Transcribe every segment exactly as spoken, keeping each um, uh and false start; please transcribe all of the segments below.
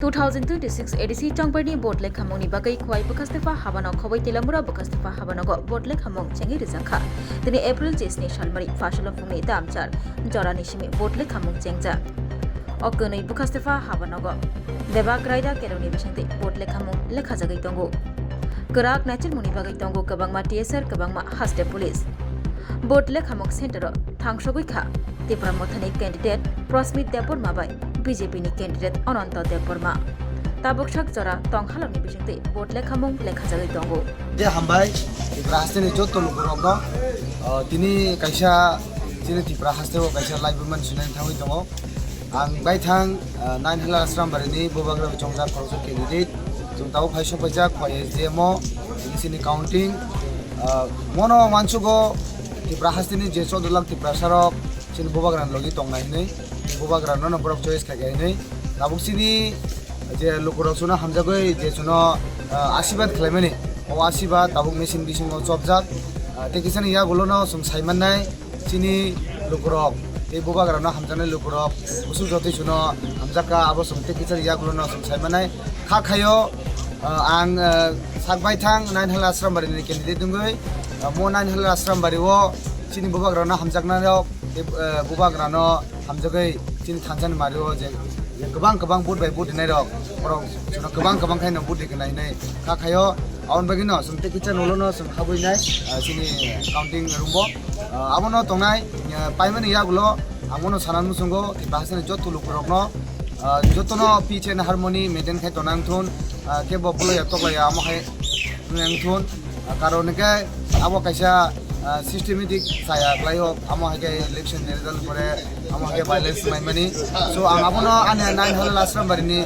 Two thousand twenty-six A D C Chongbarni vote lekhamungni bagwi Khowai Bwkhastepa Habano Khowai Telamura Bwkhastepa Habanogo vote lekhamung chengwi rijak kha. Tini April chisni salmari phasalo phungni damchar jorani simi vote lekhamung chengjak. O kwnwi Bwkhastepa Habanogo Debak Raida Kerongni bisingtwi vote lekhamung lekhajagwi tongo. Kwrak naicharmungni bagwi tongo kwbangma T S R, kwbangma haste police. Vote lekhamung centre-o thangsogwi kha Tipra Mothani candidate Prasmit Debbarma bai B J P ni candidate Ananto Debbarma. Tabuk sak jora tongkhalokni bisingtwi vote lekhamung lekhajagwi tongo. Je hambai Tipra hasteni joto lukurokno, ah, tini kaisa chini Tipra hasteo kaisa live man sunani thangwi tongo. Ang baithang, ah, nine Halar Asrambari ni bubagra chongjak khoroksa candidate. Chwng tabuk phai sokpaijak Khowai S D M o, tini chini counting. Ah, mono wansugo Tipra hasteni je chodolak Tiprasarok chini bubagrani logi tongnai hinwi, bubagrano no borok choice khaikha hinwi. Tabuk chini je lukurok chuno hamjagwi je chuno, ah, asibad khlaimani, o asibad tabuk machine bisingo chopjak. Ah, tei kisani yagulono chwng saimannai, chini lukurok tei bubagrano hamjaknai lukurok bwswk jotoi chuno hamjakha, abo chwng tei kisa yagulono chwng saimanai. Kha khaio, ah, ang, ah, sak baithang nine Halar Asrambari ni candidate wngwi, ah, mo nine Halar Asrambari o chini bubagrano hamjaknai rok tei, ah, bubagrano hamjagwi chini thansani mario je, je kwbang kwbang vote bai vote rinairok, borok chuno kwbang kwbang khaino vote riknai hinwi kha khaio. Aboni bagwino chwng tei kisa nolono chwng habwi nai, ah, chini counting room bo. Ah, abono tongnai, ah, paimani yagulo ang bono sana muchungo bahasani joto lukurokno, ah, jotono peace and harmony maintain khai tona wngthun, ah, kebo bolaya toklaya amo hai wngthun, ah, karon hwnkhe abo kaisa, ah, systematic chaya khlaio, amo hai khe election ni result pore amo hai khe violence maimani. So ang abono ani nine Halar Asrambari ni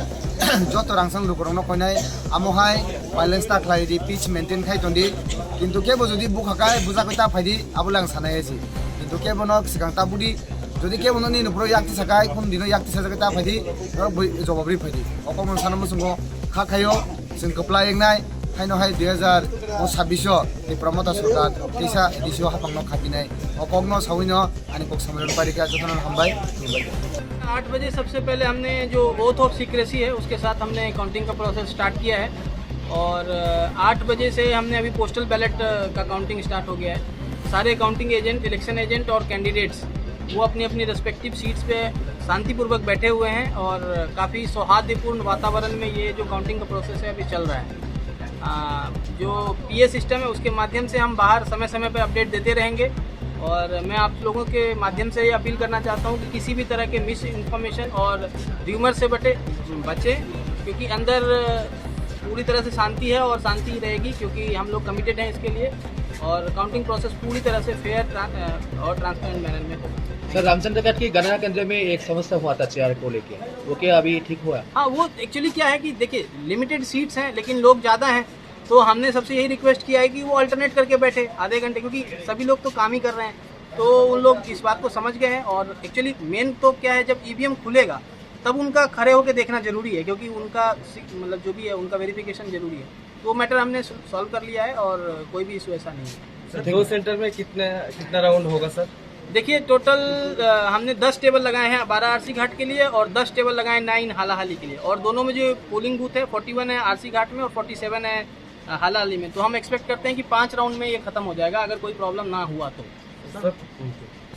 joto rangchak lukurokno koinai, amo hai violence ta khlai di, peace maintain khai ton di. Kintu kebo jodi bukha kai bujakwi ta phai di, abo le ang sanai si. Kintu kebo no swkang ta budi, jodi kebo no nini bro yak tisa kai, kum dino yak tisa jagwi ta phai di, norok bui jawab ri phai di. O kok no sana muchungo kha khaio, chwng kwplai wngnai, haino hai dui hazar sabbish o Tipra Motha Sarkar teisa A D C o hapang no khapinai. O kok no sawi no ani kok samrani parikha, jotono hambai, khulumbai. आठ बजे सबसे पहले हमने जो oath of secrecy है, उसके साथ हमने काउंटिंग का प्रोसेस स्टार्ट किया है और, अ, आठ बजे से हमने अभी पोस्टल बैलेट, अ, का काउंटिंग स्टार्ट हो गया है। सारे काउंटिंग एजेंट, इलेक्शन एजेंट और कैंडिडेट्स वो अपनी अपनी रेस्पेक्टिव सीट्स पे शांतिपूर्वक बैठे हुए हैं और काफ़ी सौहार्दपूर्ण वातावरण में ये जो काउंटिंग का प्रोसेस है अभी चल रहा है। अ, जो पीए सिस्टम है उसके माध्यम से हम बाहर समय समय पर अपडेट देते रहेंगे। और मैं आप लोगों के माध्यम से ये अपील करना चाहता हूँ कि किसी भी तरह के मिस इन्फॉर्मेशन और र्यूमर से बटे बचें, क्योंकि अंदर पूरी तरह से शांति है और शांति रहेगी, क्योंकि हम लोग कमिटेड हैं इसके लिए और काउंटिंग प्रोसेस पूरी तरह से फेयर और ट्रांसपेरेंट मैनर में होगा। सर, रामचंद्र घाट की गणना केंद्र में एक समस्या हुआ था चेयर को लेके, वो क्या अभी ठीक हुआ? हाँ, वो एक्चुअली क्या है कि देखिए, लिमिटेड सीट्स हैं लेकिन लोग ज़्यादा हैं, तो हमने सबसे यही रिक्वेस्ट किया है कि वो अल्टरनेट करके बैठे आधे घंटे, क्योंकि सभी लोग तो काम ही कर रहे हैं, तो उन लोग इस बात को समझ गए हैं। और एक्चुअली मेन तो क्या है, जब ईवीएम खुलेगा तब उनका खड़े होकर देखना जरूरी है, क्योंकि उनका सि-, मतलब जो भी है उनका वेरिफिकेशन जरूरी है। तो वो मैटर हमने सॉल्व कर लिया है और कोई भी इशू ऐसा नहीं है। सर, दो सेंटर में कितने, कितना राउंड होगा सर? देखिए, टोटल, अ, हमने दस टेबल लगाए हैं बारह आरसी घाट के लिए और दस टेबल लगाए हैं नाइन हालाहाली के लिए, और दोनों में जो पोलिंग बूथ है, फोर्टी वन है आरसी घाट में और फोर्टी सेवन है, अ, हालाहाली में। तो हम एक्सपेक्ट करते हैं कि पाँच राउंड में ये खत्म हो जाएगा, अगर कोई प्रॉब्लम ना हुआ तो। सर,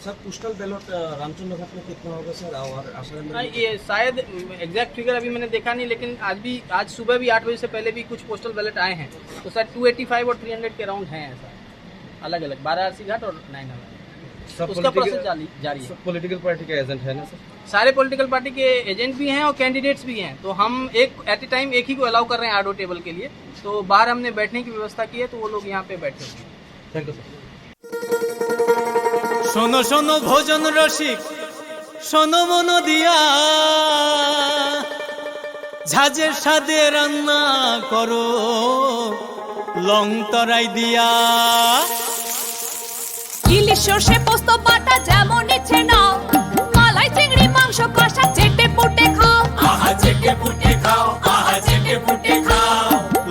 सर, पोस्टल बैलेट, अ, रामचंद्र घाट में कितना होगा सर, और आसाराम में? ये शायद एग्जैक्ट फिगर अभी मैंने देखा नहीं, लेकिन आज भी, आज सुबह भी आठ बजे से पहले भी कुछ पोस्टल बैलेट आए हैं, तो शायद टू एटी फ़ाइव और थ्री हंड्रेड के राउंड हैं ऐसा। अलग-अलग, बारह आरसी घाट और नाइन हंड्रेड। सब उसका प्रोसेस जारी, जारी है। सब पॉलिटिकल पार्टी के एजेंट है ना सर? सारे पॉलिटिकल पार्टी के एजेंट भी हैं और कैंडिडेट्स भी हैं, तो हम एक, एट ए टाइम एक ही को अलाउ कर रहे हैं आरओ टेबल के लिए। तो बाहर हमने बैठने की व्यवस्था की है, तो वो लोग यहाँ पे बैठे हुए हैं। Thank you sir. শোনো শোনো ভোজন রসিক, শোনো মন দিয়া, ঝাঁঝের স্বাদে রান্না করো লং তরাই দিয়া। ইলিশ সর্ষে পোস্ত বাটা যেমন ইচ্ছে নাও, মালাই চিংড়ি মাংস কষা চেটে পুটে খাও। আহা চেটে পুটে খাও, আহা চেটে পুটে খাও।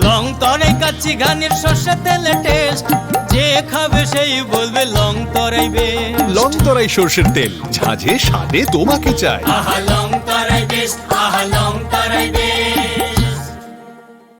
লং তরাই কাচ্চি ঘানির সর্ষে তেলে টেস্ট, যে খাবে সেই বলবে লং তরাই বেস্ট। লং তরাই সর্ষের তেল, ঝাঁঝে স্বাদে তোমাকে চাই। আহা লং তরাই বেস্ট, আহা লং তরাই বেস্ট।